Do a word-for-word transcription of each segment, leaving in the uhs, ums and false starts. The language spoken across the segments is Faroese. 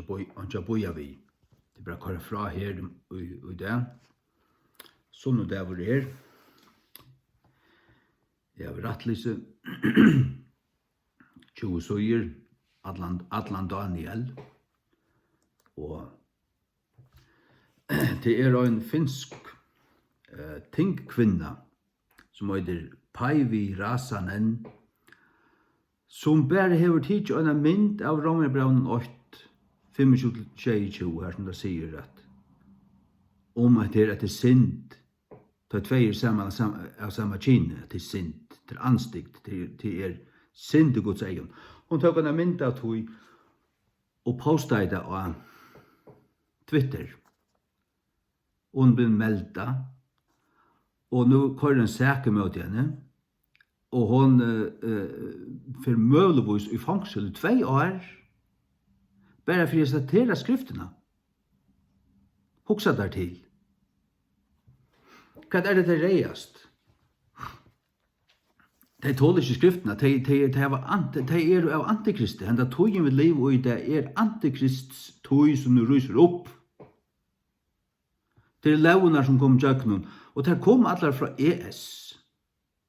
Bíð-, einki at bíða við. Tað er bara at koyra frá her í, í dag. Sunnudagur er. Eg havi rættlýsi. Tjúgu síður. Allan, allan Daniel. Og tað er ein finsk, eh, tingkvinna, sum eitur Päivi Räsänen, sum bara hevur tikið eina mynd av Rómarbrævinum eitt, fimmogtjúgu til sjeyogtjúgu, har sum tað sigur at, um at tað er, at tað er synd, tá tvey eru saman, sam-, av sama kyni, at tað er synd, tað er andstygd, tað er, tað er synd í Guds eygum. Hon tók eina mynd av tí og postaði tað á Twitter. Og hon bleiv meldað, og nú koyrir ein sak ímóti henni, og hon, eh, eh, fer møguligvís í fongsul í tvey ár, bara fyri at sitera skriftina. Hugsa tær til. Hvat er tað, tey ræðast? Tey tola ikki skriftina. Tey, tey, tey hava ant-, tey eru av antikristi. Henda tíðin, vit liva í, tað er antikrists tíð, sum nú rísur upp. Tað eru lógirnar, sum koma ígjøgnum, og tær koma allar frá E S.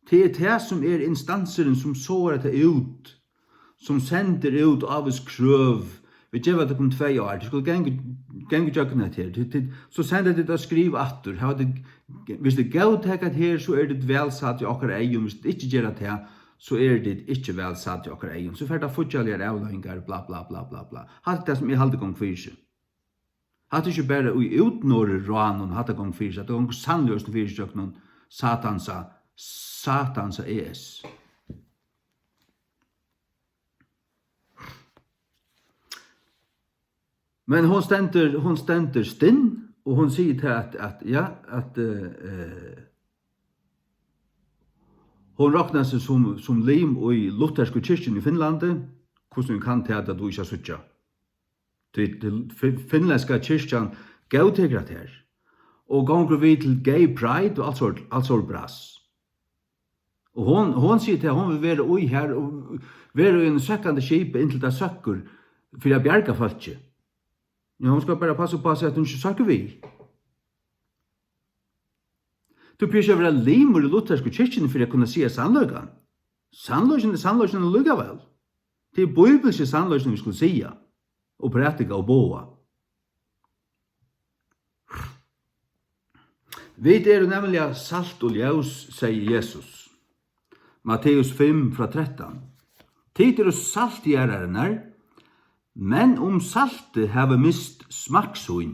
Tað er tað, sum er instansurin, sum sogar tað út, sum sendir út ávís krøv. Vit geva tykkum tvey ár, tit skulu ganga, ganga ígjøgnum hetta her. Tit, tit, so senda tit eitt skriv aftur. Hava tit, viss tit góðtaka hetta her, so eru tit væl sædd í okkara eygum. Viss tit ikki gera tað, so eru tit ikki væl sædd í okkara eygum. So fær tað fíggjarligar avleiðingar, bla, bla, bla, bla, bla. Hatta er tað, sum eg haldi gongur fyri seg. Hatta er ikki bara í útnorðurráðnum, hatta gongur fyri seg, hatta gongur sanniliga eisini fyri seg gjøgnum Satansa, Satansa E S. Men hon stendur, hon stendur stinn, og hon sigur til at, at, ja, at, eh, eh, hon roknar seg sum, sum lim í luthersku kirkjuni í Finnlandi, hvussu hon kann tað, at tú ikki at síggja. Tí, tí fi-, finnlendska kirkjan góðtekur hatta her, og gongur við til gay pride og alt sort, alt sort bras. Og hon, hon sigur til, at hon vil vera í her, og vera í einum søkkandi skipi, inntil tað søkkur, fyri at bjarga fólki. Ja, hon skal bara passa upp á seg, at hon ikki søkkur við. Tú behøvir ikki at vera limur í luthersku kirkjuni fyri at kunna siga sannleikan. Sannleikin er sannleikin allíkavæl. Tað er bíbliski sannleikin, vit skulu siga og prædika og boða. Vit eru nemliga salt og ljós, segði Jesus. Matteus fimm frá trettan. Tit eru salt jarðarinnar, men um saltið hevur mist smakk sín,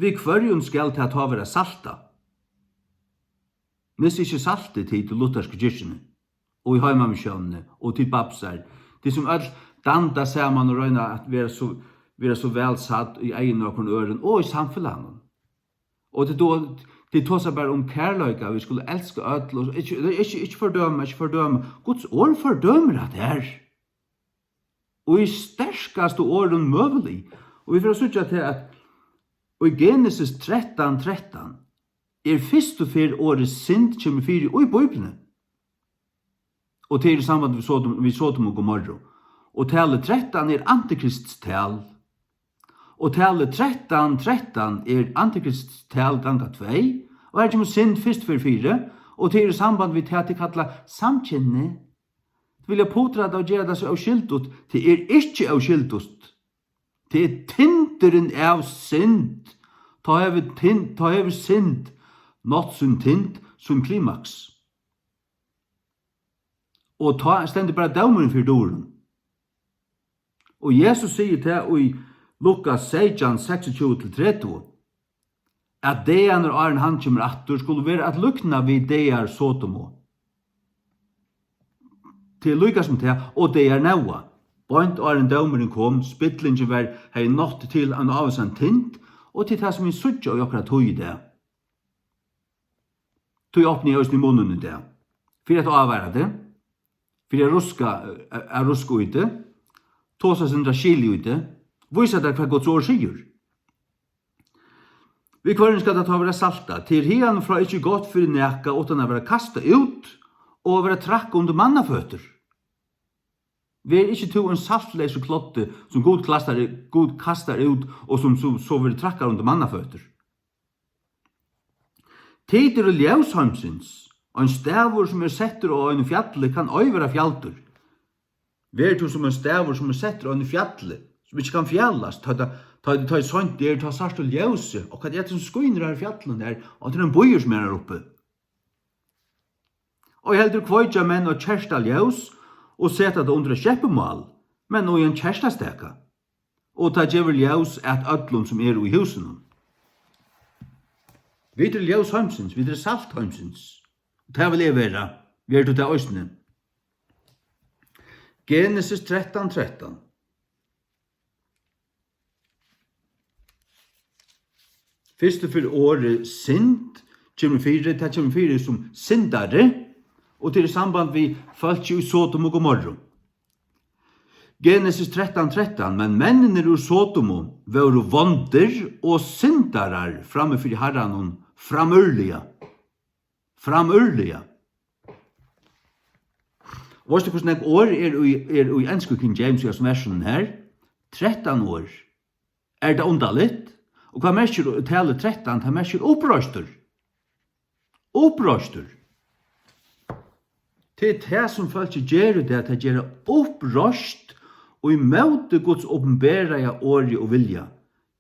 við hvørjum skal tað tá vera saltað? Missa ikki saltið, tit í luthersku kirkjuni og í heimamissiónini og tit babsar, tit sum øll danda saman og royna at vera so, vera so væl sædd í eyguni á hvørjum øðrum og í samfelagnum. Og tit to-, tit tosa bara um kærleika, vit skulu elska øll, og ikki, ikki, ikki fordøma, ikki fordøma. Guds orð fordømir hatta her. Og í sterkastu orðum møgulig. Og vit fara at síggja til, at í Genesis trettan trettan er fyrstu ferð orðið synd kemur fyri í Bíbliuni. Og tað er í samband við Sodom, við Sodom og Gomorru. Og talið trettan er antikrists tal. Og talið trettan trettan er antikrists tal ganga tvey. Og her kemur synd fyrst fyri fyri. Og tað er í samband við tað, tað kalla samkynni. Vilja putra tað og gera tað so óskyldigt. Tað er ikki óskyldigt. Tað er tindurin av synd. Tá hevur tin-, tá hevur synd nátt sín tind, sín klimaks. Og tá stendur bara dómurin fyri durum. Og Jesus sigur tað í Lukas seytjan, seksogtjúgu til tretivu, at dagarnir áðrenn hann kemur aftur, skulu vera at líkna við dagar Sodomu. Tað er líka sum tað, og dagar Nóa. Beint áðrenn dómurin kom, spillingin var, hevði nátt til ein ávísan tind, og til tað sum vit síggja í okkara tíð í dag. Tí opni eg eisini munnin í dag. Fyri at ávara teg, fyri at ruska, eh, at ruska í teg, tosa eitt sindur av skili í teg, vísa tær, hvat Guds orð sigur. Við hvørjum skal tað tá vera saltað? Tað er hiðani frá ikki gott fyri nakað, uttan at vera kastað út og at vera traðkað undir mannaføtur. Ver ikki tú ein saltleysur kloddi, sum Gud kastar, Gud kastar út, og sum so, so verður traðkað undir mannaføtur? Tit eru ljós heimsins. Ein stavur, sum er settur á einum fjalli, kann ei vera fjaldur. Ver tú sum ein stavur, sum er settur á einum fjalli, sum ikki kann fjalast, tá, tá, tá, tá ið seint er, tá sært tú ljósið, og hvat er tað, sum skínur her í fjallinum her, og tað er ein býur, sum er her uppi. Og heldur kveikja menn eitt kertaljós og seta tað undir eitt skeppumál, men í ein kertastaka, og tað gevur ljós at øllum, sum eru í húsinum. Vit eru ljós heimsins, vit eru salt heimsins. Og tað vil eg vera. Ver tú tað eisini? Genesis trettan trettan. Fyrstu ferð orðið synd kemur fyri, tað kemur fyri sum syndari, og tað er í samband við fólki í Sodom og Gomorru. Genesis trettan trettan: Men menninir úr Sodomu vóru vondir og syndarar frammi fyri Harranum framúrliga. Framúrliga. Og veitst tú, hvussu nógv orð er í, er í ensku King James í hesum versinum her? Trettan orð. Er tað undarligt? Og hvat merkir talið trettan? Tað merkir uppreistur. Uppreistur. Tað er tað, sum fólkið ger í dag, tað gera uppreistur ímóti Guds opinberaða orði og vilja.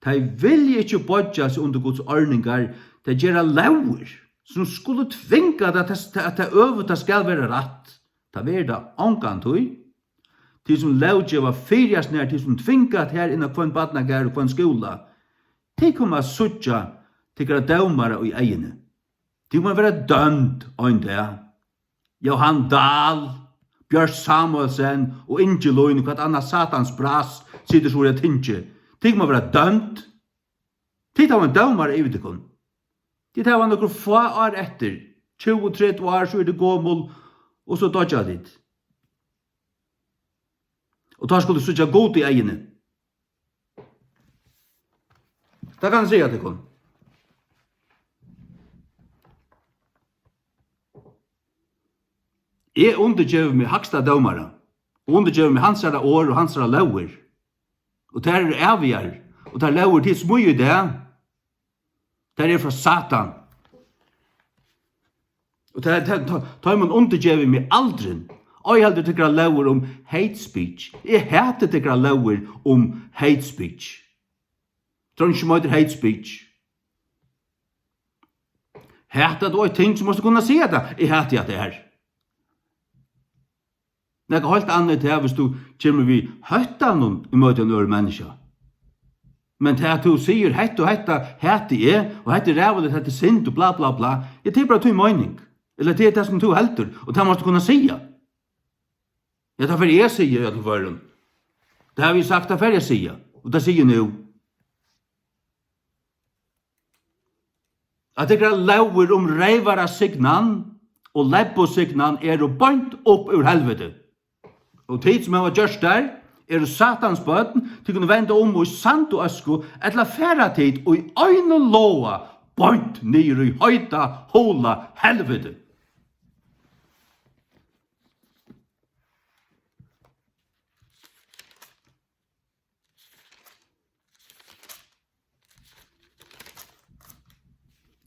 Tey vilja ikki boyggja seg undir Guds orðningar, tey gera lógir, sum skulu tvinga tað, at tað, at tað øvuta skal vera rætt. Tað verður tað ongantíð. Tit sum lóggeva, fyrjast nær, tit sum tvinga tað her inn á hvønn barnagarð og hvønn skúla, tit koma at síggja tykkara dómara í eyguni. Tit koma at verða dømd ein dag. Jóhan Dahl, Bjørt Samuelsen og Ingi Lyn, hvat annað satans bras situr so í tingi. Tit koma at verða dømd. Tit hava ein dómara yvir tykkum. Tit hava nøkur fá ár eftir, tjúgu, tretivu ár, so eru tit gomul, og so doyggja tit. Og tá skulu tit síggja Gud í eyguni. Tað kann eg siga tykkum. Eg undirgevi meg hægsta dómara, og undirgevi meg hansara orð og hansara lógir. Og tær eru ævigar, og tær lógir, tit smíða í dag, tær eru frá Satan. Og tær, tær, tá, teimum undirgevi eg meg aldrin. Ei heldur tykkara lógir um hate speech. Eg hati tykkara lógir um hate speech. Tað er einki, sum eitur hate speech. Hatar tú eitt ting, so mást tú kunna siga tað. Eg hati hatta her. Nakað heilt annað er tað, viss tú kemur við hóttanum ímóti einum øðrum menniskja. Men tað, at tú sigur, "Hetta og hetta hati eg, og hetta er ræðuligt, hetta er synd, og bla, bla, bla." Ja, tað er bara tín meining. Ella tað er tað, sum tú heldur, og tað mást tú kunna siga. Ja, tað fari eg at siga í øllum førum. Tað havi eg sagt, tað fari eg at siga, og tað sigi eg nú. At tykkara lógir um reyvarasignan og lebbusignan eru beint upp úr helviti. Og tit, sum hava gjørt tær, eru Satans børn, tit kunnu venda um í sand og øsku, ella fara tit í einum loga beint niður í heita, hola helviti.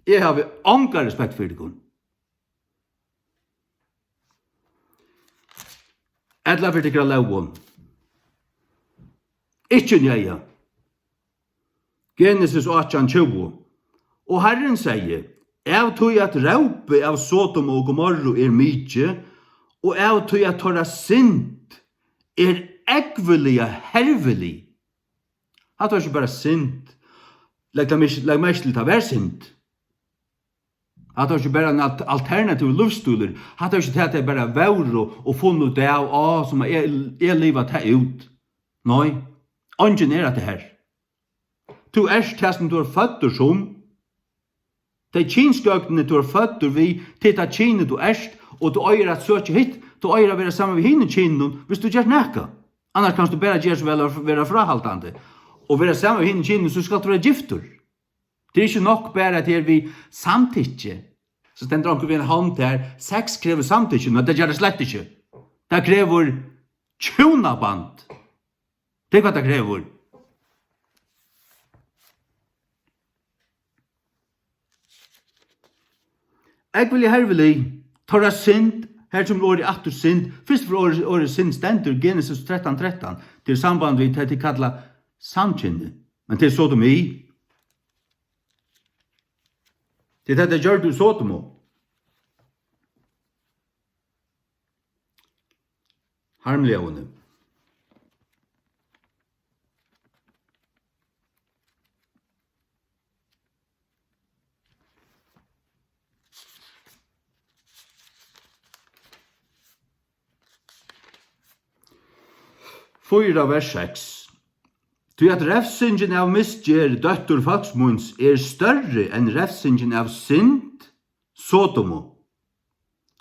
Eg havi onga respekt fyri tykkum. Ella fyri tykkara lógum. Ikki neyða. Genesis átjan tjúgu. Og Harrin segði: Av tí at rópið av Sodom og Gomorru er mikið, og av tí at teirra synd er ógvuliga hervilig. Hatta var ikki bara synd. Legg tað mis-, legg merki til, tað var synd. Hatta var ikki bara ein alt-, alternativur lívsstílur. Hatta var ikki tað, at tey bara vóru og funnu út av, á, sum eg, eg liva tað út. Nei, eingin er hatta her. Tú ert tað, sum tú ert føddur sum. Tey kynskjønnini, tú ert føddur við, tað er tað kynið, tú ert, og tú eigur at søkja hitt, tú eigur at vera saman við hinum kyninum, viss tú gert nakað. Annars kanst tú bara gera so væl at vera fráhaldandi. Og vera saman við hinum kyninum, so skalt tú vera giftur. Tað er ikki nokk bara, at tað er við samtykki. So stendur onkur við eina hond her, sex krevur samtykki, men tað ger tað slett ikki. Tað krevur Hjúnaband. Tað er, hvat tað krevur. Ógvuliga hervilig, teirra synd, her kemur orðið aftur, synd. Fyrst fyri orðið, orðið synd stendur, Genesis trettan trettan, tað er samband við tað, ið kalla samkynhneigð. Men tað er sodomi. Tað er tað, tey gjørdu í Sodomu. Harmliga óni. Fýra, vers seks. Tí at refsingin av misgerð dóttur fólks míns er størri enn refsingin av synd Sodomu,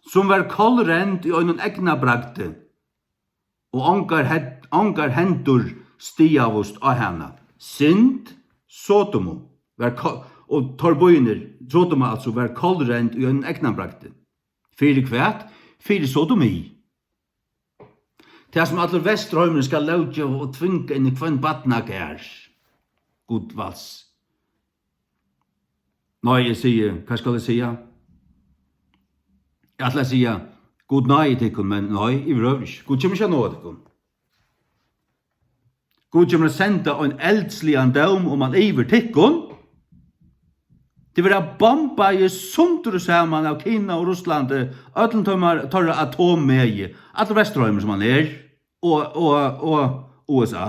sum var kollrend í einum eygnabragdi, og ongar hen-, ongar hendur stigaðust á hana. Synd Sodomu var ko-, og teir býirnir, Sodoma altso, var kollrend í einum eygnabragdi. Fyri hvat? Fyri sodomi. Tað, sum allur Vesturheimurin skal lóggeva og tvinga inn í hvønn barnagarð. Gud vals. Nei, eg sigi, hvat skal eg siga? Eg ætli at siga, Gud náði tykkum, men nei, yvirhøvur ikki. Gud kemur ikki at náða tykkum. Gud kemur at senda ein eldsligan dóm um hann yvir tykkum. Tit verða bombað í sundur og saman av Kina og Russlandi, øllum teimar, teirra atommegi, allur Vesturheimur sum hann er, og, og, og U S A.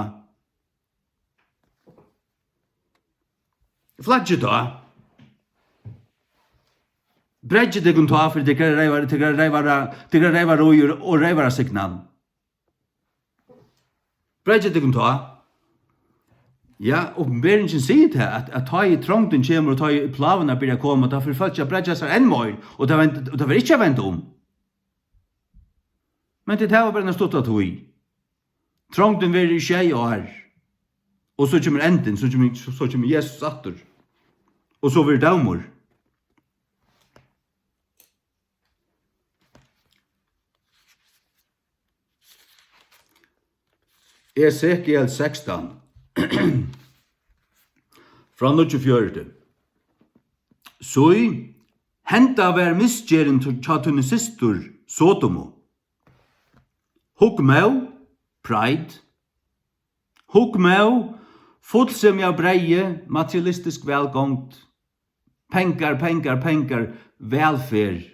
Flaggið tá. Breggið tykkum tá fyri tykkara reyvar-, tykkara reyvara-, tykkara reyvarí og, og reyvarasignan. Breggið tykkum tá. Ja, opinberingin sigur tað, at, at tá ið trongdin kemur, og tá ið plágurnar byrja at koma, tá fer fólk at breggja sær enn meir, og tað vend-, og tað fer ikki at venda um. Men tit hava bara eina stutta tíð. Trongdin verður í sjey ár, og so kemur endin, so kemur, so kemur Jesus aftur, og so verður dómur. Esekiel sekstan, frá níggjuogfjøruti. Sí, henda var misgerðin hjá tíni systur Sodomu. Hugmóð, pride. Hugmóð, fullsemi av breyði, materialistisk vælgongd, pengar, pengar, pengar, vælferð,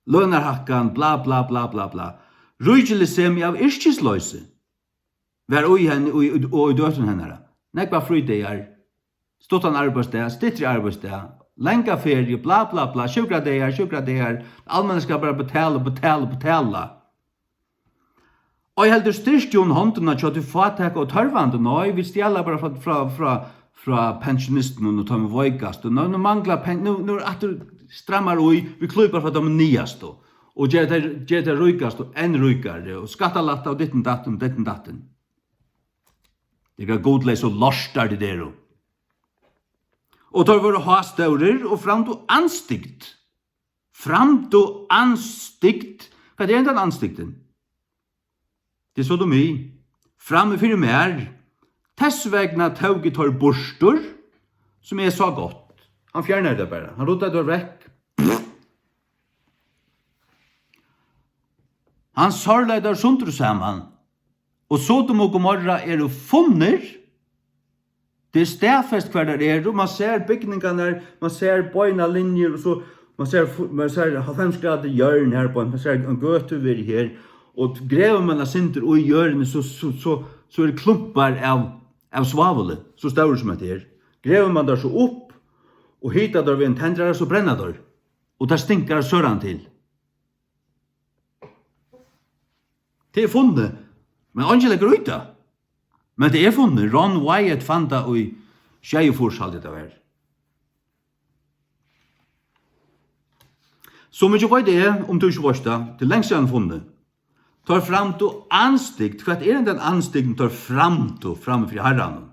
lønarhækkan, bla, bla, bla, bla, bla. Ríkiligt semi av yrkisloysi var í henni og í, og í døtrum hennara. Nógvar frídagar, stuttan arbeiðsdag, styttri arbeiðsdag, langa feriu, bla, bla, bla, sjúkradagar, sjúkradagar, almanin skal bara betala, betala, betala. Ei heldur styrkti hon hondina hjá tí fátæka og tørvandi, nei, vit stjala bara frá, frá, frá, frá pensjonistunum og teimum veikastu. Nú, nú manglar pen-, nú, nú er aftur strammar í, vit klípa frá teimum niðastu og gera tey, gera tey ríkastu enn ríkari og skattalætta og ditten datten, ditten datten. Tykkara gudleysu lortar tit eru. Og teir vóru hástórir og framdu andstygd. Framdu andstygd. Hvat er hendan andstygdin? Tað er sodomi. Frammi fyri mær. Tess vegna tók eg teir burtur, sum eg sá gott. Hann fjarnaði tað bara. Hann ruddaði teir vekk. Hann sárlaði teir sundur og saman. Og Sodom og Gomorra eru funnir. Tað er staðfest, hvar teir eru. Man sær bygningarnar, man sær beinar linjur, og so man sær fu-, man sær hálvfems gradir hjørn her beint, man sær ein gøtu verið her. Og grevur man eitt sindur í jørðini, so, so, so, so eru klumpar av, av svávuli, so stórir sum hetta her. Grevur man teir so upp og hitar teir við ein tendrara, so brenna teir. Og tað stinkar søran til. Tað er funnið, men eingin leggur í tað. Men tað er funnið. Ron Wyatt fann tað í sjeyogfýrs, haldi eg tað var. So mikið veit eg, um tú ikki veitst tað, tað er langt síðan funnið. Teir framdu andstygd. Hvat er hendan andstygdin, teir framdu frammi fyri Harranum?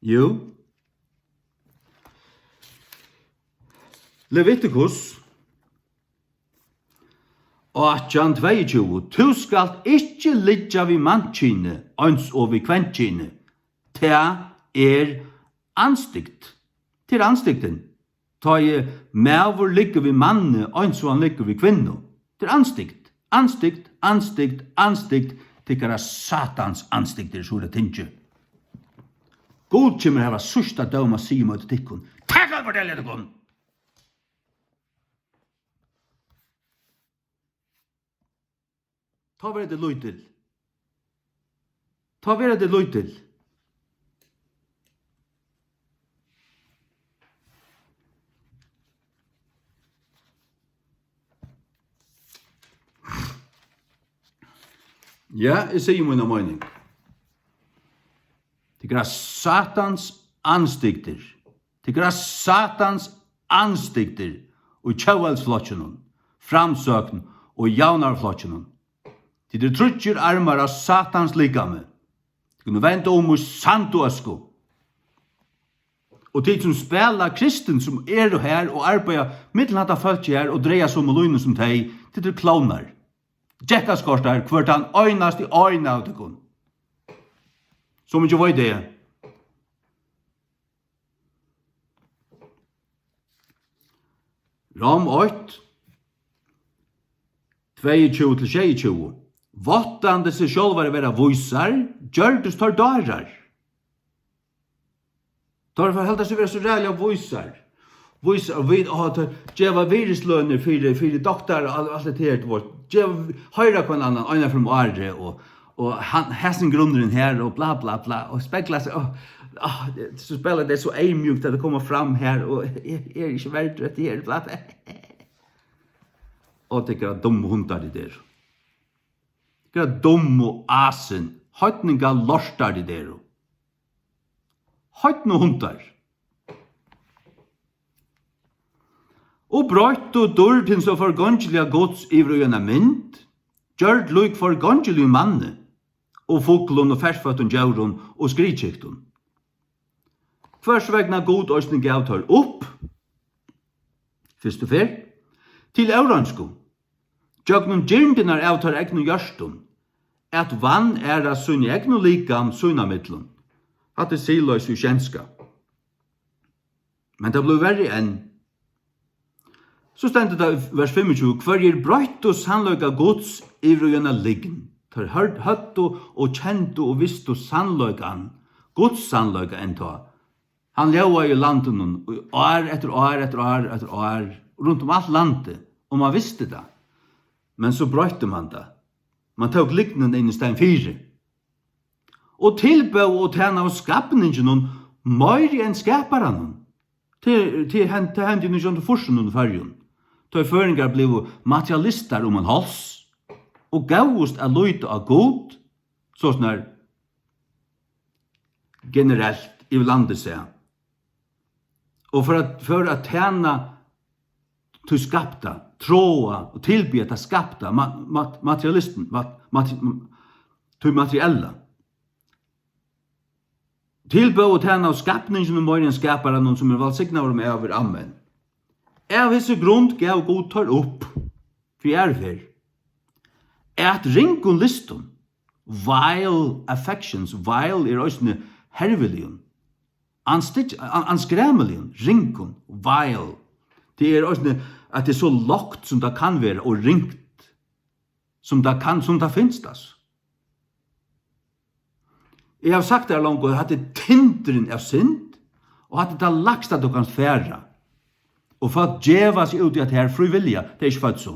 Jú. Levitikus. Átjan tveyogtjúgu: Tú skalt ikki liggja við mannkyni eins og við kvenkyni. Tað er andstygt. Tað er andstygdin. Tá ið maður liggur við manni eins og hann liggur við kvinnu. Tað er andstygt. Andstygt, andstygt, andstygt. Tykkara satans andstygdir, so er tað tingið. Gud kemur hava síðsta dóm at siga ímóti tykkum. Tað skal eg fortelja tykkum. Tá verða tit lítil. Tá verða tit lítil. Ja, eg sigi mína meining. Tykkara satans andstygdir. Tykkara satans andstygdir í Tjóðveldisflokkinum, Framsókn og Javnaðarflokkinum. Tit eru tríggir armar av satans likami. Tit kunnu venda um í sand og øsku. Og tit sum spæla kristin, sum eru her og arbeiða millum hatta fólkið her og draga somu línu sum tey, tit eru klovnar. Gekkaskortar, hvør tann einasti ein av tykkum. So mikið veit eg. Rom eitt, tveyogtjúgu til sjeyogtjúgu. Váttandi seg sjálvar at vera vísar, gjørdust teir dárar. Teir fóru at halda seg vera so ræðuliga vísar. Vísar, og vit, og teir geva virðislønir fyri, fyri doktar og al-, alt det her, tú veist. Geva, hoyra hvønn annan, eina ferð um árið, og, og hann, hesin grunnurin her, og bla, bla, bla, og spegla seg, og, og, so spæla tey so eyðmjúkt at tey koma fram her, og eg, eg eri ikki verdur at eg eri, bla, bla. Og tykkara dummu hundar, tit eru. Tykkara dummu asin, heidninga lortar, tit eru. Heidnu hundar. Og broyttu dýrd hins forgongiliga Guds yvir í eina mynd, gjørd lík forgongiligum manni, og fuglum og ferføttum djórum og skriðkyktum. Hvørs vegna Gud eisini gav teir upp, fyrstu ferð, til óreinsku, gjøgnum girndirnar av teir egnu hjørtum, at vanæra síni egnu likam sín á millum. Hatta er siðloysi og skjenska. Men tað bleiv verri enn. So stendur tað í vers fimmogtjúgu: Hvørjir broyttu sannleika Guds yvir í eina lygn. Teir hørd-, høvdu og kendu og vistu sannleikan, Guds sannleika enntá. Hann ljóðaði í landinum í ár eftir ár eftir ár eftir ár, runt um alt landið, og man visti tað. Men so broytti man tað. Man tók lygnina inn í staðin fyri. Og tilbóðu og tænaðu skapninginum meiri enn skaparanum. Tað, tað hend-, tað hendi í nítjan hundrað og fýrsunum í Føroyum, tá ið føroyingar blivu materialistar um ein háls og góvust at líta á Gud, so snar generelt yvir landið seg. Og for at, for at tæna tí skapta, tráa og tilbiðja tað skapta, ma-, ma-, materialistin, ma-, mati-, tí materiella. Tilbóðu og tænaðu skapninginum meira enn skaparanum, sum er vælsignaður um ævir. Amen. Av hesi grund gav Gud teir upp, fyri aðru ferð, at ringum lystum, vile affections, vile er eisini herviligum, anstygg-, an-, anskræmiligum, ringum, vile. Tað er eisini, at tað er so lágt, sum tað kann vera, og ringt, sum tað kann, sum tað finst, altso. Eg havi sagt tað longu, at hatta er tindurin av synd, og hatta er tað lægsta, tú kanst fara. Og fólk geva seg út í at her frívilliga, tað er ikki fødd so.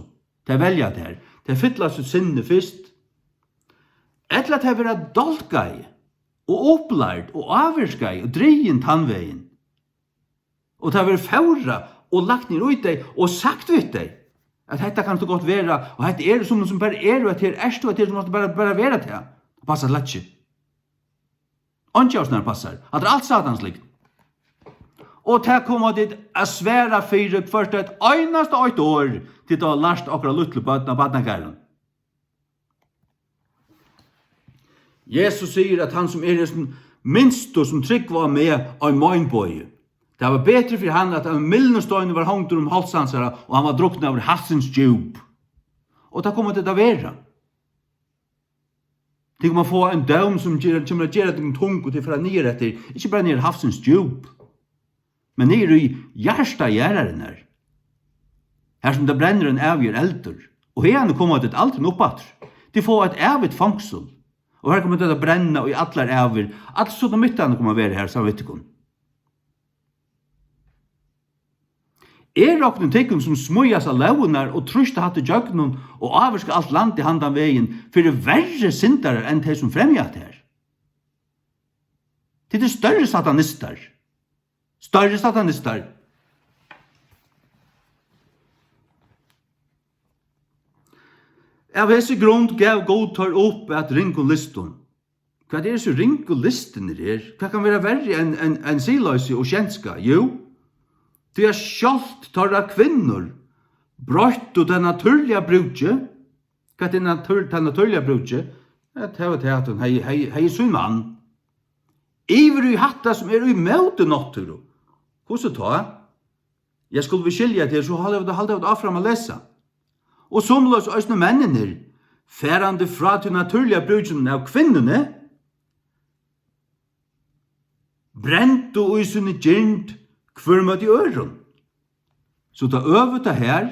Tey velja tað her. Tey fylla sítt sinni fyrst. Ella tey verða dálkað og upplærd og ávirkað og drigin tann vegin. Og tað verður fóðrað og lagt niður í tey og sagt við tey, at hetta kanst tú gott vera, og hetta er sum, sum bara er, og hetta her ert tú, hetta her, tú mást bara, bara vera tað. Passar slett ikki. Einki av snar passar. Hatta er alt Satans lygn. Og tað koma tit at svara fyri hvørt eitt einasta eitt orð, tit hava lært okkara lítlu børn á barnagarðinum. Jesus sigur, at hann, sum er hesin minstu, sum trúgva á meg, á ein meinbogi. Tað var betri fyri hann, at ein mylnustein var hongdur um háls hansara, og hann var druknaður í havsins djúp. Og tað koma tit at vera. Tit koma at fáa ein dóm, sum ger, kemur at gera tykkum tung, og tit fara niður eftir, ikki bara niður í havsins djúp, men niður í hjarta jarðarinnar, har sum tað brennur ein ævigur eldur. Og haðani koma tit aldrin upp aftur. Tit fáa eitt ævigt fongsul, og har koma tit at brenna í allar ævir. Alt soddomittarnir koma at vera har saman við tykkum. Eg rokni tykkum, sum smíðast á lógirnar og trýsta hatta ígjøgnum og ávirka alt landið handan vegin, fyri verri syndarar enn tey, sum fremja hatta her. Tit eru størri satanistar. Størri satanistar. Av hesi grund gav Gud teir upp at ringum lystum. Hvat eru so ringu lystirnir her? Hvat kann vera verri enn, enn, enn siðloysi og skjenska? Jú, tí at sjálvt teirra kvinnur broyttu tað natúrliga brúkið. Hvat er natúr-, tað natúrliga brúkið? Ja, tað var tað, at hon hevði, hevði, hevði sín mann. Yvir í hatta, sum er ímóti náttúru. Hvussu tá? Ja, skulu vit skilja tað, so halda vit, halda vit áfram at lesa. Og somuleiðis eisini menninir, farandi frá tí natúrliga brúkinum av kvinnuni, brendu í síni girnd hvør móti øðrum. So tað øvuta her,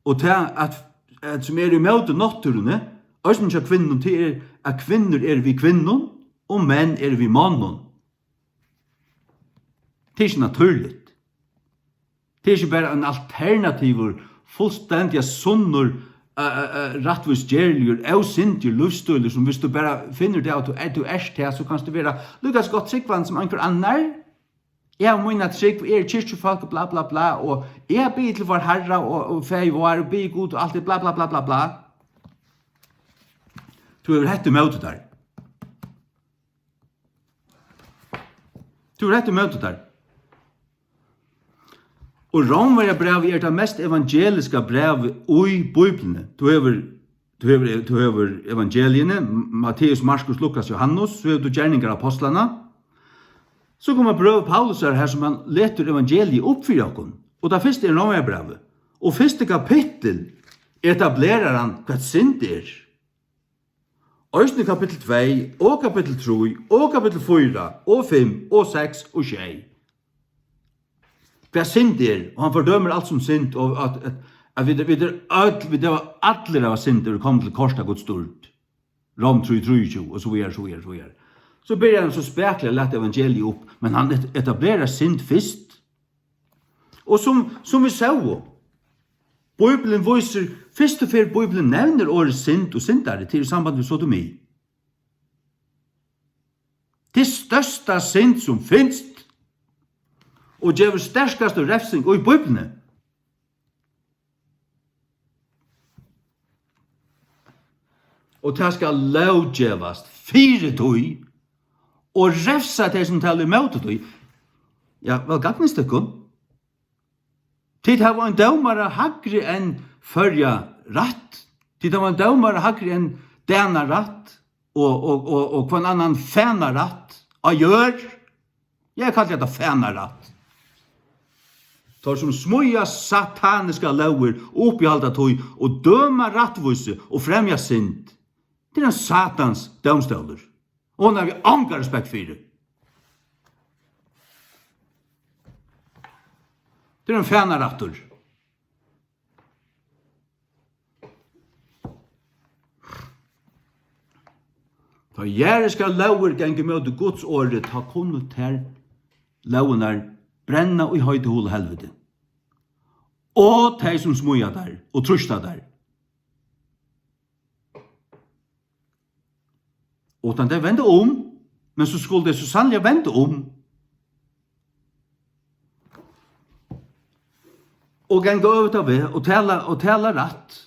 og tað at, at sum er ímóti náttúruni, eisini hjá kvinnum, tað er, at kvinnur eru við kvinnum, og menn eru við monnum. Tað er ikki natúrligt. Tað er ikki bara ein alternativur, fullstendiga sunnur, eh, eh, eh, rættvísgerligur, ósyndigur lívsstílur, sum viss tú bara finnur tað, at tú er, tú ert tað, so kanst tú vera líka so gott trúgvandi sum onkur annar. Eg havi mína trúgv, eg eri kirkjufólk, bla, bla, bla, og eg biði til Várharra og, og Faðir vár og biði Gud og alt tað, bla, bla, bla, bla, bla. Tú hevur hetta ímóti tær. Tú hevur hetta ímóti tær. Og Rómverjabrævið er tað mest evangeliska brævið í Bíbliuni. Tú hevur, tú hevur, tú hevur evangeliini, Matteus, Markus, Lukas, Johannes, so hevur tú Gerningar Apostlanna. So koma brøv Paulusar her, sum hann letur evangeliið upp fyri okkum. Og tað fyrsta er Rómverjabrævið. Og fyrsta kapittul etablerar hann, hvat synd er. Eisini kapittul tvey og kapittul trý og kapittul fýra og fimm og seks og sjey. Hvat synd er, og hann fordømir alt sum synd, og at, at, at vit, vit eru øll, vit hava allir av synd, eru komin til kort av Guds dýrd. Rom trý trýogtjúgu, og so víðari, so víðari, so víðari. So byrjar hann so spakuliga at lata evangeliið upp, men hann et-, etablerar synd fyrst. Og sum, sum vit sóu, Bíblian vísir, fyrstu ferð Bíblian nevnir orðið synd og syndari, tað er í samband við sodomi. Tað er størsta synd, sum finst, og gevur sterkastu revsing í Bíbliuni. Og tað skal lóggevast fyri tí, og revsa tey, sum tala ímóti tí. Ja, væl gagnist tykkum. Tit hava ein dómara hægri enn Føroya rætt. Tit hava ein dómara hægri enn Danarætt og, og, og, og hvønn annan fanarætt á jørð. Eg kalli hetta fanarætt. Teir sum smíða sataniskar lógir, uppihalda tí og døma rættvísi og fremja synd. Tað er ein satans dómstólur. Og hann havi onga respekt fyri. Tað er ein fanarættur. Tá jarðiskar lógir ganga ímóti Guds orði, tá kunnu tær lógirnar brenna í heitu holu helviti. Og tey, sum smíða tær og trýsta tær. Uttan tey venda um, men so skulu tey so sanniliga venda um. Og ganga øvuta veg og tala, og tala rætt.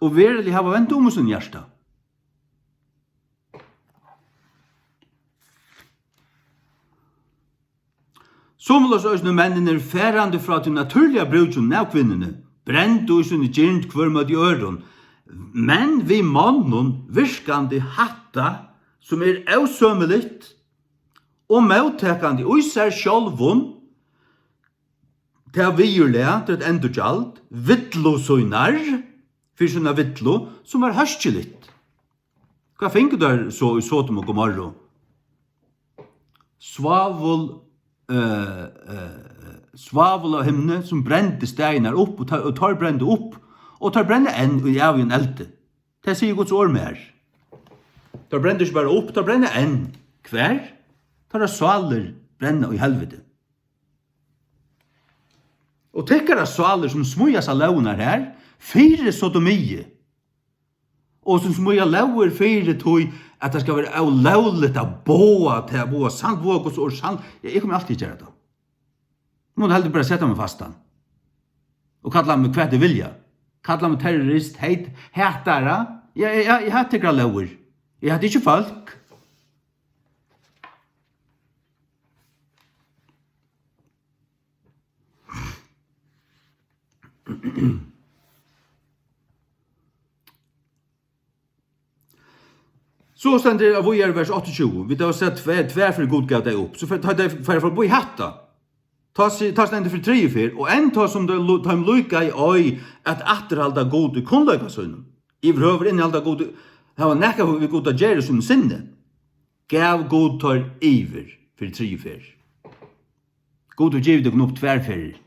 Og veruliga hava vent um í sín hjarta. Somuleiðis eisini menninir, farandi frá tí natúrliga brúkinum av kvinnuni, brendu í síni girnd hvør móti øðrum, men við monnum virkandi hatta, sum er ósømiligt, og móttakandi í sær sjálvum tað viðurlag, tað er eitt endurgjald, villu sínar, fyri sína villu, sum var hóskiligt. Hvat fingu teir so í Sodom og Gomorru? Svavul, eh, eh, svavul av himni, sum brendi staðirnar upp, og teir, og teir brendu upp, og teir brenna enn í ævigum eldi. Tað sigur Guds orð mær. Teir brendu ikki bara upp, teir brenna enn. Hvar? Teirra sálir brenna í helviti. Og tykkara sálir, sum smíðast á lógirnar her, fyri sodomi, og sum smíða lógir fyri tí, at tað skal vera ólógligt at boða, til at boða sann, boða Guds orð sann. Ja, eg komi altíð at gera tað. Nú má heldur bara seta meg fastan. Og kalla meg hvat eg vilja. Kalla meg terrorist, heit, hatara. Ja, ja, ja, eg hati tykkara lógir. Eg hati ikki fólk. So stendur tað víðari, vers áttaogtjúgu. Vit hava sæð tvær, tvær ferðir Gud gav tey upp. So fer, tá tey fara forbi hatta. Tá si-, tá stendur fyri triðju ferð, og enn tá sum tey lu-, teim líkaði ei at afturhalda Gud í kunnleika sínum. Yvirhøvur innihalda Gud, hava nakað við Gud at gera í sínum sinni. Gav Gud teir yvir fyri triðju ferð. Gud hevur givið tykkum upp tvær ferðir.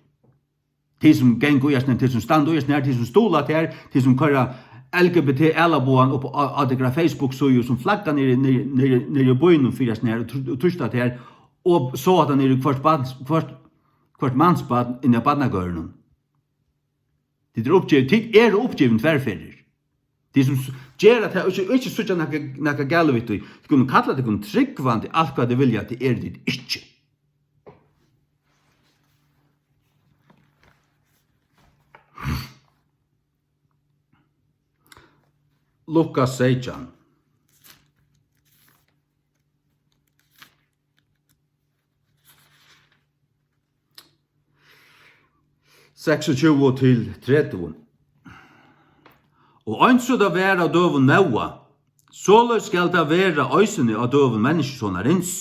Tit sum ganga í hesum, tit sum standa í hesum her, tit sum stuðla at her, tit sum koyra L G B T-ælabogan upp á, á tykkara Facebook-síðu, sum flagga niðri, niðri, niðri, niðri í býnum fyri hesum her, og tr-, og trýsta at her, og so at hann er í hvørt barn, hvørt, hvørt mansbarn inni á barnagørðunum. Tit eru uppgivin, tit eru uppgivin tvær ferðir. Tit sum s-, gera tað, og ikki, og ikki síggja nakað, nakað galið við tí. Tit kunnu kalla tykkum trúgvandi alt hvat tit vilja, tað eru tit ikki. Lukas seytjan. Seksogtjúgu til tretivu. Og eins og tað var á døgum Nóa, soleiðis skal tað vera eisini á døgum Menniskjusonarins.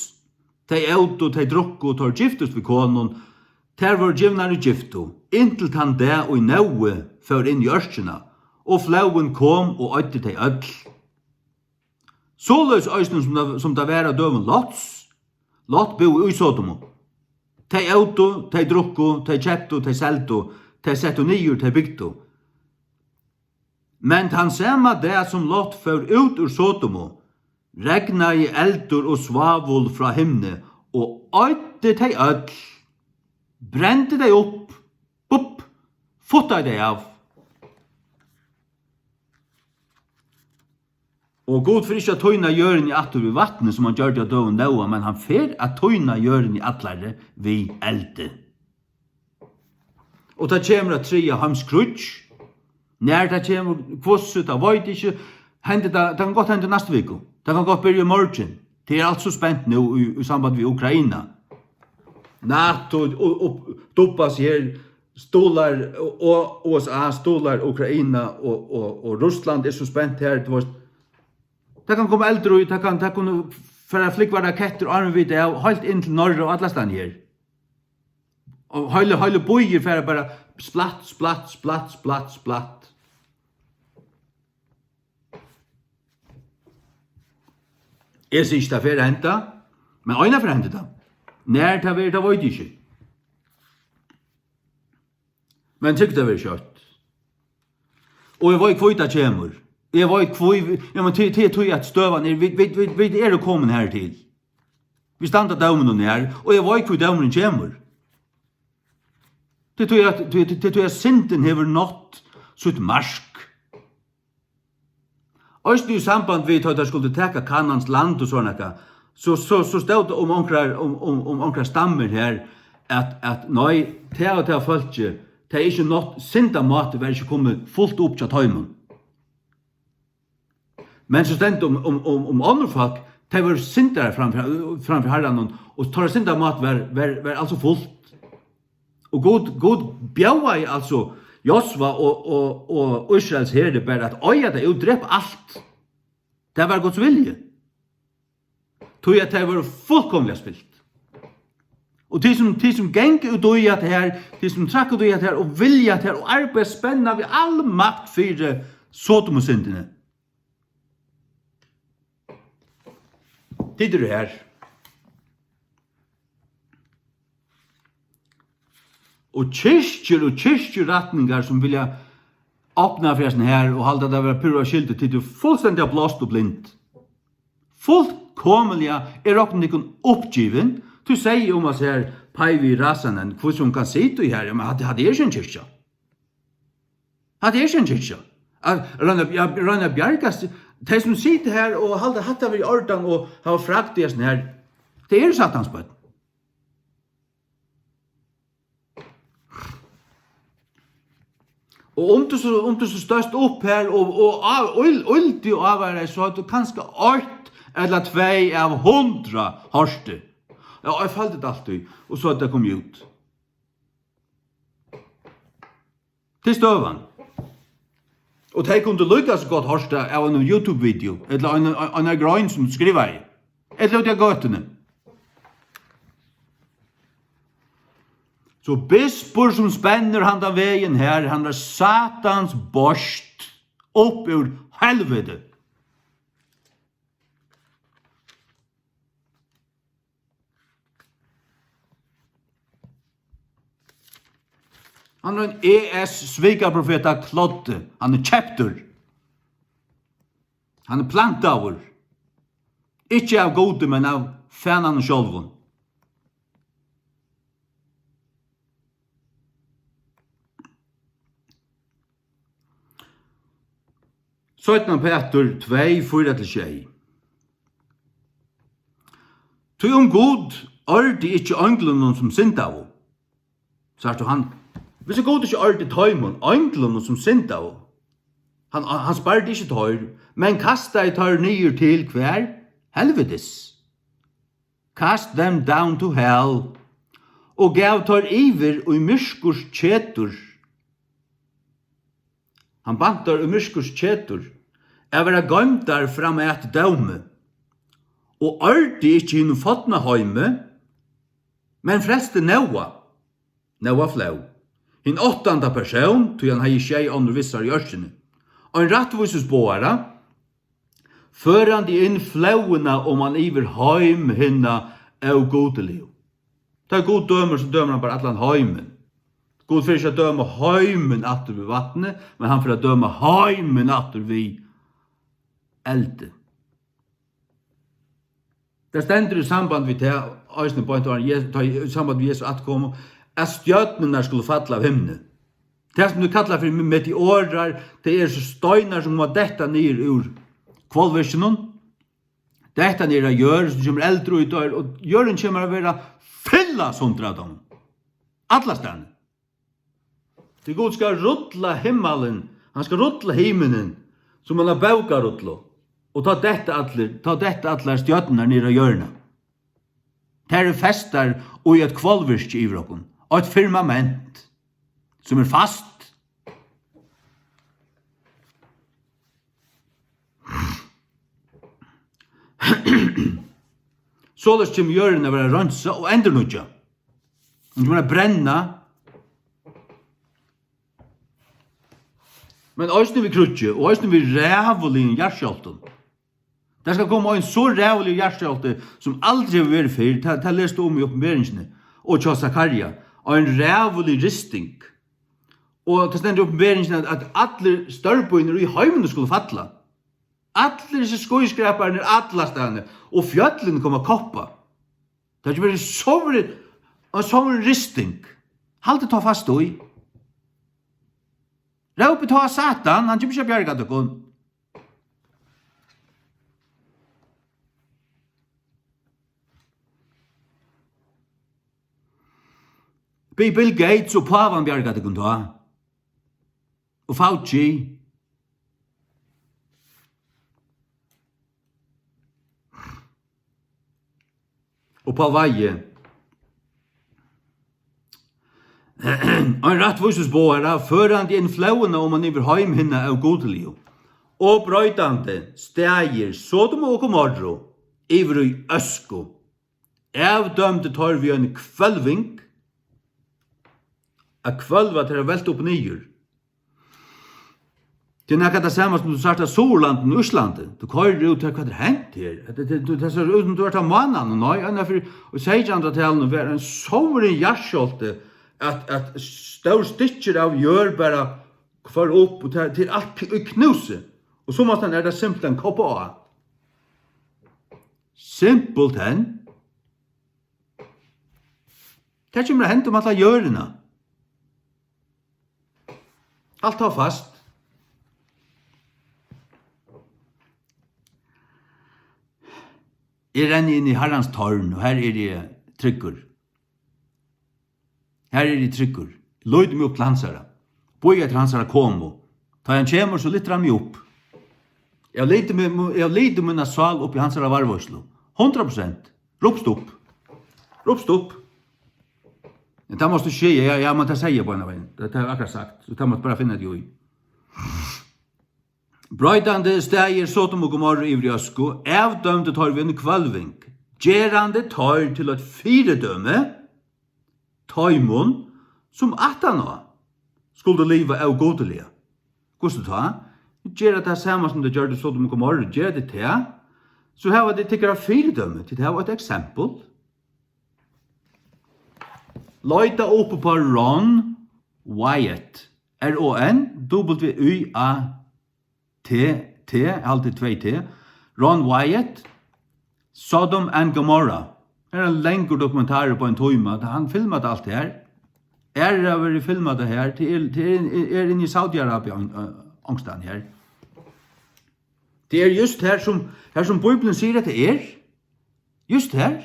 Tey ótu, tey drukku, teir giftust við konum, tær vóru givnar í giftu, inntil tann dag, ið Nói fór inn í ørkina, og flóðin kom og oyddi tey øll. Soleiðis eisini sum tað, sum tað var á døgum Lots. Lot búði í Sodomu. Tey ótu, tey drukku, tey keyptu, tey seldu, tey settu niður, tey bygdu. Men tann sama dag, sum Lot fór út úr Sodomu, regnaði eldur og svavul frá himni og oyddi tey øll, brendi tey upp, bup, futtaði tey av. Og Gud fer ikki at týna jørðini aftur við vatni, sum hann gjørdi á døgum Nóa, men hann fer at týna jørðini allari við eldi. Og tað kemur eitt triðja heimskríggj. Nær tað kemur, hvussu, tað veit eg ikki. Hendir tað, tað kann gott henda í næstu viku. Tað kann gott byrja í morgin. Tað er alt so spent nú í, í samband við Ukraina. NATO og, og, og dubbar seg her, stuðlar, og, og U S A stuðlar Ukraina og, og, og Russland er so spent her, tú veist. Tað kann koma eldur í, tað kann, tað kunnu fara flúgva rakettir, áðrenn vit eru av, heilt inn til Noreg og allastaðni her. Og heili, heili býir fara bara splatt, splatt, splatt, splatt, splatt. Eg sigi ikki, tað fer at henda, men eina ferð hendir tað. Nær tað verður, tað veit eg ikki. Men tykkum tað verður skjótt. Og eg veit, hví tað kemur. Eg veit, hví, ja, men til, til, tí at støðan er, vit, vit, vit, vit eru komin her til. Vit standa dóminum nær, og eg veit, hví dómurin kemur. Tað er tí at, tí, tí, tí at syndin hevur nátt sítt mark. Eisini í samband við, tá teir skuldu taka Kanans land og sovorðið nakað, so, so, so stóð tað um onkrar, um, um, um onkrar stammir her, at, at nei, tað og tað fólkið, tað er ikki nátt, syndamátið var ikki komið fult upp hjá teimum. Men so stendur um, um, um, um onnur fólk, tey vóru syndarar framfyri, framfyri Harranum, og teirra syndamáti var, var, var altso fult. Og Gud, Gud bjóðaði altso Josva og, og, og Ísraels heri bara at oyða tey út, drepa alt. Tað var Guds vilji. Tí at tey vóru fullkomiliga spilt. Og tit sum, tit sum ganga út í at her, tit sum trakka út í at her og vilja at her og arbeiða spenna við all makt fyri Sodomusyndini. Tit eru her. Og kirkjur og kirkjurætningar sum vilja opna fyri hasum her og halda tað vera púra skyldu, tit eru fullstendiga blást og blind. Fullkomiliga er okkum tykkum uppgivin. Tú segði um at her Päivi Räsänen, hvussu hon kann sita í her, men hatta, hatta er ikki ein kirkja. Hatta er ikki ein kirkja. At royna, ja, royna at bjargast, tey sum sita her og halda hatta vera í ordan og hava fragd í hasum her, tey eru Satans børn. Og um tú so, um tú so stóðst upp her og, og á-, ól-, óldi og ávarar, so hevði tú kanska eitt ella tvey av hundrað hoyrt tað. Ja, eg føldi tað altíð, og so hevði tað komið út. Tað er støðan. Og tey kundu líka so gott hoyrt tað av einum YouTube-video, ella ein, ein, ein grein sum tú skrivaði, ella úti á gøtuni. So bispur sum spennur handan vegin her, hann er Satans beist upp úr helviti. Hann er ein E S svikaprofeta kloddi. Hann er keyptur. Hann er plantaður. Ikki av Gudi, men av fananum sjálvum. Seinna Petur tvey, fýra til sjey. Tí um Gud ordi ikki einglunum sum syndaðu. Sært tú hann? Hvis Gud ikki ordi teimum, einglunum sum syndaðu, hann, hann spardi ikki teir, men kastaði teir niður til hvar? Helvitis. Cast them down to hell, og gav teir yvir í myrkurs ketur. Hann bant teir í myrkurs ketur, at vera goymdar fram at dómi, og ordi ikki hinum forna heimi, men frelsti Nóa. Nóa flóð. Hin áttanda persón, tí hann hevði sjey onnur við sær í ørkini. Ein rættvísisboðara, førandi inn flóðina oman yvir heim hinna ógudiligu. Tá Gud dømir, so dømir hann bara allan heimin. Gud fer ikki at døma heimin aftur við vatni, men hann fer at døma heimin aftur við eldi. Tað stendur í samband við tað, eisini beint áðrenn Jes-, tá í samband við Jesu atkomu, at stjørnurnar skulu falla av himni. Tað, sum tú kallar fyri meteorar, tað eru so steinar, sum koma detta niður úr hvolvvirkinum, detta niður á jørð, sum kemur eldur í teir, og jørðin kemur at vera fyllisundur av teimum. Allastaðni. Tí Gud skal rulla himmalin, hann skal rulla himinin, sum eina bókarullu, og tá detta allir, tá detta allar stjørnurnar niður á jørðina. Tær eru festar í eitt hvolvvirki yvir okkum, eitt firmament, sum er fast. Soleiðis kemur jørðin at vera reinsað og endurnýggjað. Hon kemur at brenna. Men eisini við kríggi og eisini við ræðuligum jarðskjálvtum. Tað skal koma ein so ræðuligur jarðskjálvti, sum aldri hevur verið fyrr. Tað, tað lesa vit um í Opinberingini og hjá Zakaria. Ein ræðulig risting. Og tað stendur í Opinberingini, at, at allir stórbýirnir í heiminum skulu falla. Allir hesir skyskraparnir allastaðni og fjøllini koma at koppa. Tað kemur ein sovorðin, ein sovorðin risting. Haldið tá fast í. Rópið tá á Satan, hann kemur ikki at bjarga tykkum. Bið Bill Gates og pávan bjarga tykkum tá. Og Fauci. Og Pál Weihe. Ein rættvísisboðara, førandi inn flóðina oman yvir heim hinna ógudiligu, og broytandi staðir Sodomu og Gomorru yvir í øsku, avdømdi teir við eini hvølving, at hvølva teir, at velta upp og niður. Tað er nakað tað sama sum tú sært á Suðurlandinum í Íslandi. Tú koyrir út her, hvat er hent her? Tað, tað, tað, tað sær út sum tú ert á mánanum. Nei, annað fyri, í seytjanhundraðtalinum var ein sovorðin jarðskjálvti, at, at stór stykkir av jørð bara fór upp, og tað, tað er alt í knúsi. Og so mátti hann, er tað simpelthen koppa á. Simpelthen. Tað kemur at henda um alla jørðina. Alt tá fast. Eg renni inn í Harrans tórn, og har eri eg tryggur. Har eri eg tryggur. Líti meg upp til hansara. Bíði eftir hansara komu. Tá hann kemur, so lyftir hann meg upp. Eg havi litið meg, eg havi litið mína sál upp í hansara varðveitslu. Hundrað prosent. Rupst upp. Rupst upp. Men tað mást tú skilja. Ja, ja, men tað segði eg beinanvegin. Tað, tað havi eg akkurát sagt. So tað mást bara finna teg í. Broytandi staðir Sodom og Gomorru yvir í øsku, avdømdu teir við eini hvølving, gerandi teir til eitt fyridømi teimum, sum aftaná skuldu liva ógudiliga. Hvussu tá? Gera tað sama sum tey gjørdu í Sodom og Gomorru, gera tey tað, so hava tey tykkara fyridømi, tit hava eitt eksempel. Leita upp uppá Ron Wyatt, R O N W Y A T T, haldi tvey T, Ron Wyatt, Sodom and Gomorrah. Her er ein langur dokumentarur upp á ein tíma, tá hann filmar alt her. Aðrir hava verið filmað tað her, tað er, tað er, er inni í Saudi-Arabia, on-, eh, onkustaðni her. Tað er júst her sum, her sum Bíblian sigur, at tað er. Júst her.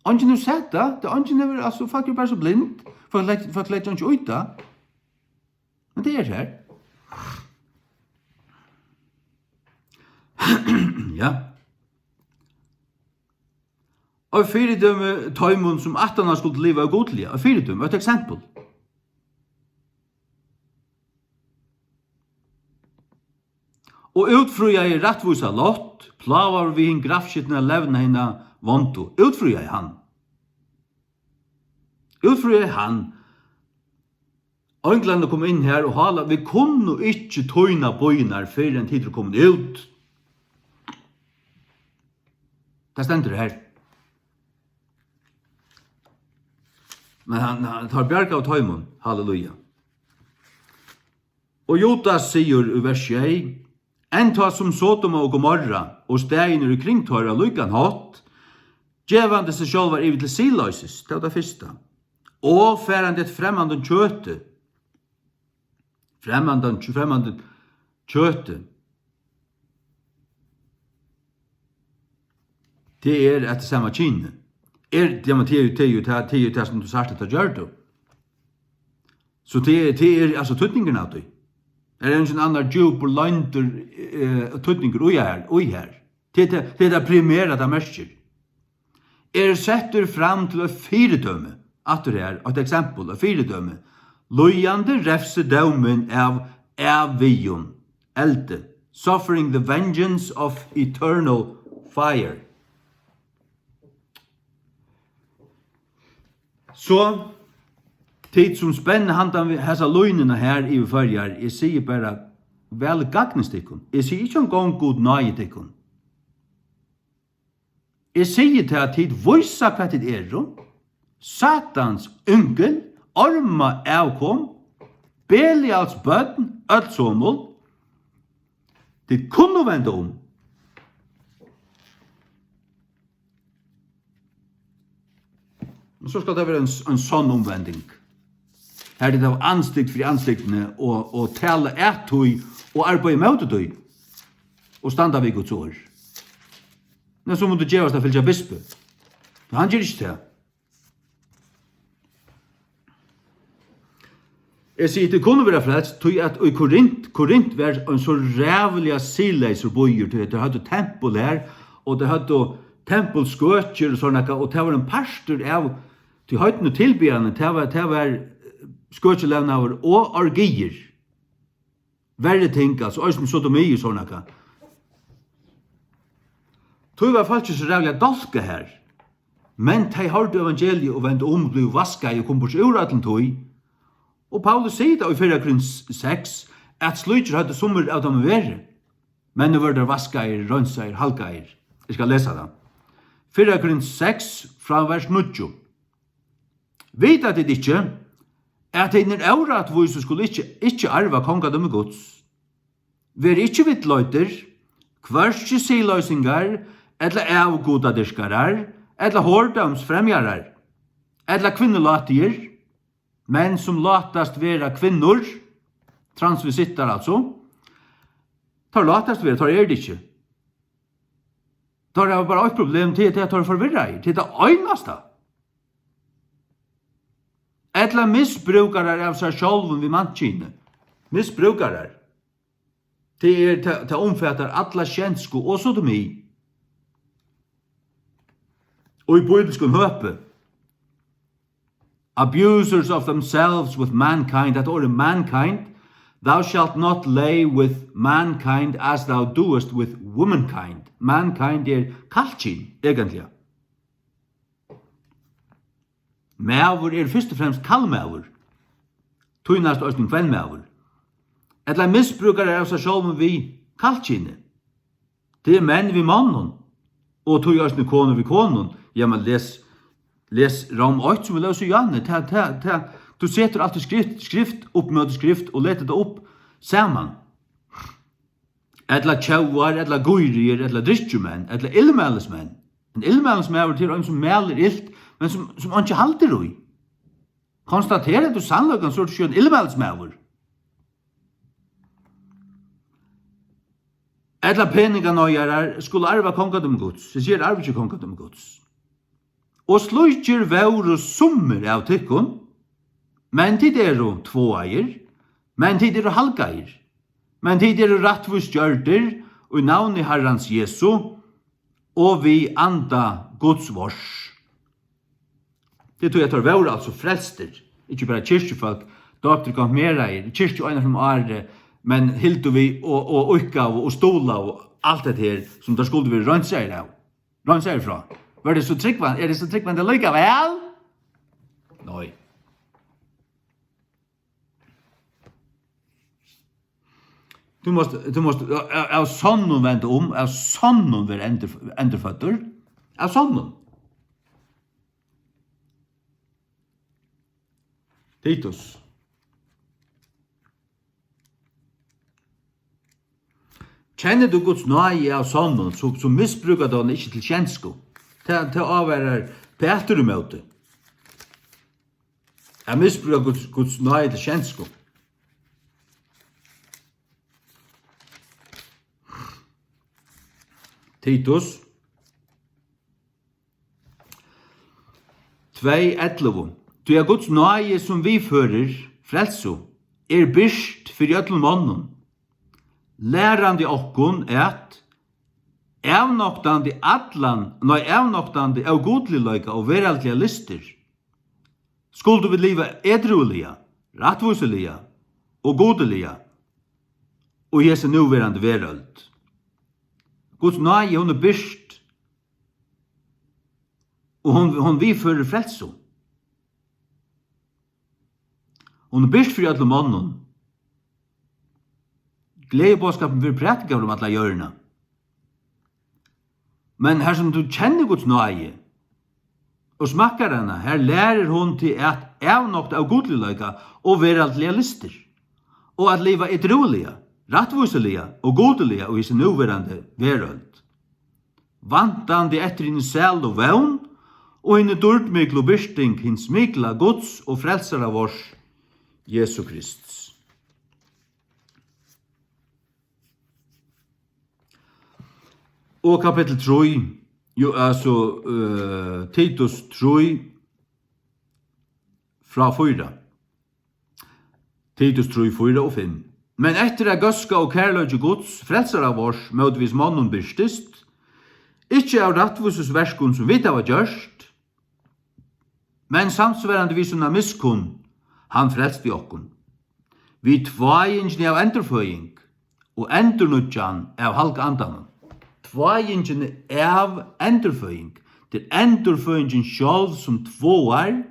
Eingin hevur sæð tað, tað er eingin hevur, altso, fólk eru bara so blind, fólk leggja, fólk leggja einki í tað. Men tað er her. Ja. Og fyridømi teimum, sum aftaná skuldu liva ógudiliga. Og fyridømi, eitt eksempel. Og útfríaði rættvísa Lot, plágaður við hin grafskitna levna hinna vondu. Útfríaði hann. Útfríaði hann. Einglarnir komu inn her og hála, vit kunnu ikki týna býirnar, fyrr enn tit eru komin út. Tað stendur her. Men hann, hann, teir bjargaðu teimum. Halleluja. Og Judas sigur í vers sjey, enn tá sum Sodoma og Gomorra og staðirnir í kring teirra á líkan hátt, gevandi seg sjálvar yvir til siðloysis, tað var tað fyrsta, og farandi eftir fremmandum kjøti, fremmandan, fremmandan kjøti, tað er eftir sama kyni. Er, ja, men tað er jú, tað er jú tað, tað er jú tað, sum tú sært, at tað gjørdu. So tað er, tað er, altso, týdningurin av tí. Er eingin annar djúpur, loyndur, eh, týdningur í her, í her? Tað er tað, tað er tað primera, tað merkir. Er settur fram til eitt fyridømi. Aftur her, eitt eksempel, eitt fyridømi. Líðandi revsidómin av ævigum eldi. Suffering the vengeance of eternal fire. So, tit sum spenna handan við hasa línuna her yvir Føroyar, eg sigi bara, væl gagnist tykkum. Eg sigi ikki eingong, Gud náði tykkum. Eg sigi tað, at tit vísa, hvat tit eru. Satans yngil, orma avkom, Belials børn, øll somul. Tit kunnu venda um. Men so skal tað vera ein, ein sonn umvending. Har tit hava ansikt fyri ansiktini og, og tala at tí og arbeiða ímóti tí og standa við Guds orð. Men so mundu gevast at fylgja bispi. Men hann ger ikki tað. Eg sigi, tit kunnu vera frelst, tí at í Korint, Korint var ein so ræðuliga siðleysur býur, tí at teir høvdu tempul her, og teir høvdu tempulskøkjur og sovorðið nakað, og tað var ein partur av tí heidnu tilbiðjanini, tað var, tað var, eh, skøkjulevnaður og orgiir. Verri ting, altso, eisini sodomi og sovorðið nakað. Tí var fólkið so ræðuliga dálkað her. Men tey hoyrdu evangeliið og vendu um, blivu vaskaði og komu burtur úr øllum tí. Og Paulus sigur tað í fyrra Korint seks, at slíkir høvdu summir av teimum verið, men nú vóru teir vaskaðir, reinsaðir, halgaðir. Eg skal lesa tað. Fyrra Korint seks, frá vers níggju. Vita tit ikki, at hinir órættvísu skulu ikki, ikki arva kongadømi Guds? Verið ikki villleiðir, hvørki siðloysingar, ella avgudadyrkarar, ella hordómsfremjarar, ella kvinnulátigir, menn sum látast vera kvinnur, transvesittar altso, teir látast vera, teir eru tað ikki. Teir hava bara eitt problem, tað er, tað er, at teir eru forvirraðir, tað er tað einasta. Ella misbrúkarar av sær sjálvum við mannkynið. Misbrúkarar. Tað er, tað, tað umfatar alla skjensku og sodomi. Og í bíbilskum høpi. Abusers of themselves with mankind, hetta orðið mankind, thou shalt not lay with mankind as thou doest with womankind. Mankind er kallkyn, eigentliga. Maður er fyrst og fremst kallmaður, tí næst eisini kvennmaður. Ella misbrúkarar av sær sjálvum við kallkyni. Tað er menn við monnum, og tí eisini konur við konum. Ja, men les, les Róm eitt, sum vit lósu í áðni. Tað, tað, tað, tú setur alt í skrift, skrift upp móti skrift og letur tað upp saman. Ella tjóvar, ella gírigir, ella drykkjumenn, ella illmælismenn. Ein illmælismaður, tað er ein, sum mælir ilt, men sum, sum einki haldir í. Konstaterar tú sannleikan, so ert tú ein illmælismaður. Ella peninganeigarar skulu arva kongadømi Guds. Eg sigi, arva ikki kongadømi Guds. Og slíkir vóru summir av tykkum, men tit eru tváaðir, men tit eru halgaðir, men tit eru rættvísgjørdir í navni Harrans Jesu og við anda Guds vors. Tað er tí, at teir vóru altso frelstir, ikki bara kirkjufólk, døptir, konfirmeraðir, í kirkju eina ferð um árið, men hildu við og, og íðkaðu og stuðlaðu og alt hetta her, sum teir skuldu verið reinsaðir av. Reinsaðir frá. Var tað so trúgvan-, er tað so trúgvandi allíkavæl? Nei. Tú mást, tú mást av, av sonnum venda um, av sonnum vera endur, endurføddur, av sonnum. Titus. Kennir tú Guds náði av sonnum, so, so misbrúkar tú hana ikki til skjensku. Tað, tað ávarar Pætur ímóti. At misbrúka Guds, Guds náði til skjensku. Titus tvey ellivu. Tí at Guds náði, sum viðførir frelsu, er birt fyri øllum monnum, lærandi okkum at, avnoktandi allan, nei, avnoktandi ógudligleika og veraldligar lystir, skuldu vit liva edrúliga, rættvísiliga og gudiliga í hesi núverandi verøld. Guds náði, hon er birt, og hon, hon viðførir frelsu. Hon er birt fyri øllum monnum. Gleðiboðskapurin verður prædikaður um alla jørðina. Men har sum tú kennir Guds náði og smakkar hana, har lærir hon teg at avnokta av gudligleika og veraldligar lystir, og at liva edrúliga, rættvísiliga og gudiliga í hesi núverandi verøld, vantandi eftir hini sælu vón og hini dýrdmiklu birting hins mikla Guds og frelsara vors, Jesu Krists. Og kapittul trý, jú, altso, eh, Titus trý, frá fýra. Titus trý, fýra og fimm. Men eftir at góðska og kærleiki Guds, frelsara vors, mótvegis monnum birtist, ikki av rættvísisverkum, sum vit hava gjørt, men samsvarandi við sína miskunn, hann frelsti okkum. Við tváingini av endurføðing og endurnýggjan av Halga Andanum. Tváingini av endurføðing. Tað er endurføðingin sjálv sum tváar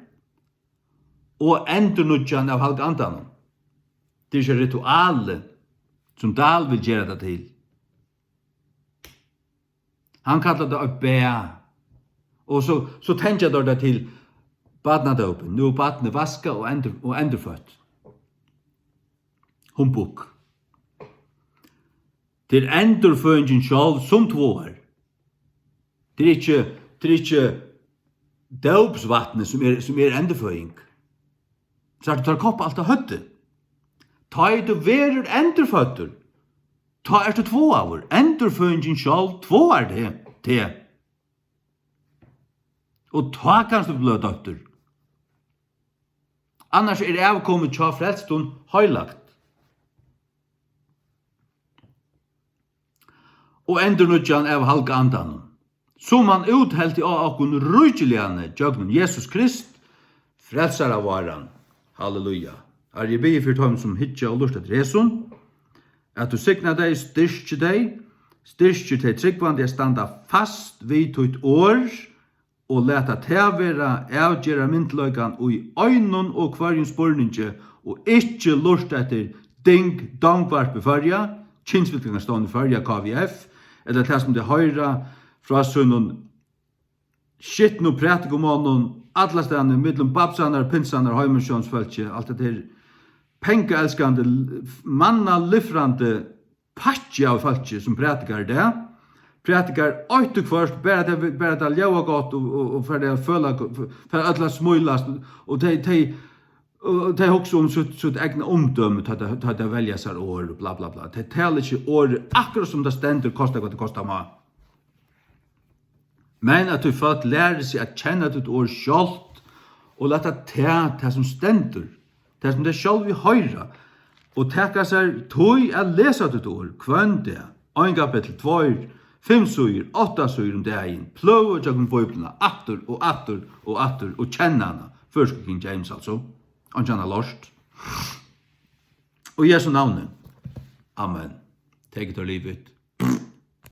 og endurnýggjan av Halga Andanum. Tað er ikki eitt ritual, sum Dahl vil gera tað til. Hann kallar tað eitt bað. Og so, so tendra teir tað til barnadópin. Nú er barnið vaskað og endur-, og endurføtt. Humbug. Tað er endurføðingin sjálv sum tváar. Tað er ikki, tað er ikki dópsvatnið, sum er, sum er endurføðing. Sært tú, teir koppa alt á høvdið. Tá ið tú verður endurføddur, tá ert tú tváaður. Endurføðingin sjálv tváar teg, teg. Og tá kanst tú blíva døptur. Annars er avkomið hjá frelstum heilagt. Og endurnýggjan av Halga Andanum, sum hann úthelti á okkum ríkiliga gjøgnum Jesus Krist, frelsara váran. Halleluja. Harri, eg biði fyri teimum, sum hyggja og lurta eftir hesum, at tú signar tey, styrkir tey, styrkir tey trúgvandi at standa fast við títt orð, og lata tað vera avgerðarmyndugleikan í einum og hvørjum spurningi, og ikki lurta eftir Ding Dong Varpi Føroya, Kynsfylgjarstovni Føroya, K V F, ella tað, sum tey hoyra frá sínum skitnu prædikumonnum allastaðni, millum babsanar, pinsanar, heimasjónsfólki, alt hetta her pengaelskandi, mannalifrandi pakki av fólki, sum prædikar í dag. Prædikar eitt og hvørt, bara tað, bara tað ljóðar gott og, og, og fær tey at føla go-, fær øll at smílast, og tey, tey, og tey hugsa um sítt, sítt egna umdømi, tá tey, tá tey velja sær orð og bla, bla, bla. Tey tala ikki orðið akkurát sum tað stendur, kosta hvat tað kosta má. Men at tí fólk lærir seg at kenna títt orð sjálvt og lata tað, tað sum stendur, tað sum tey sjálv vil hoyra, og taka sær tíð at lesa títt orð hvønn dag, ein kapittul, tveir, fimm síður, átta síður um dagin, pløga gjøgnum Bíbliuna aftur og aftur og aftur og kenna hana, føroysku King James, altso, einki annað loysn. Og í Jesu navni. Amen. Take it or leave it.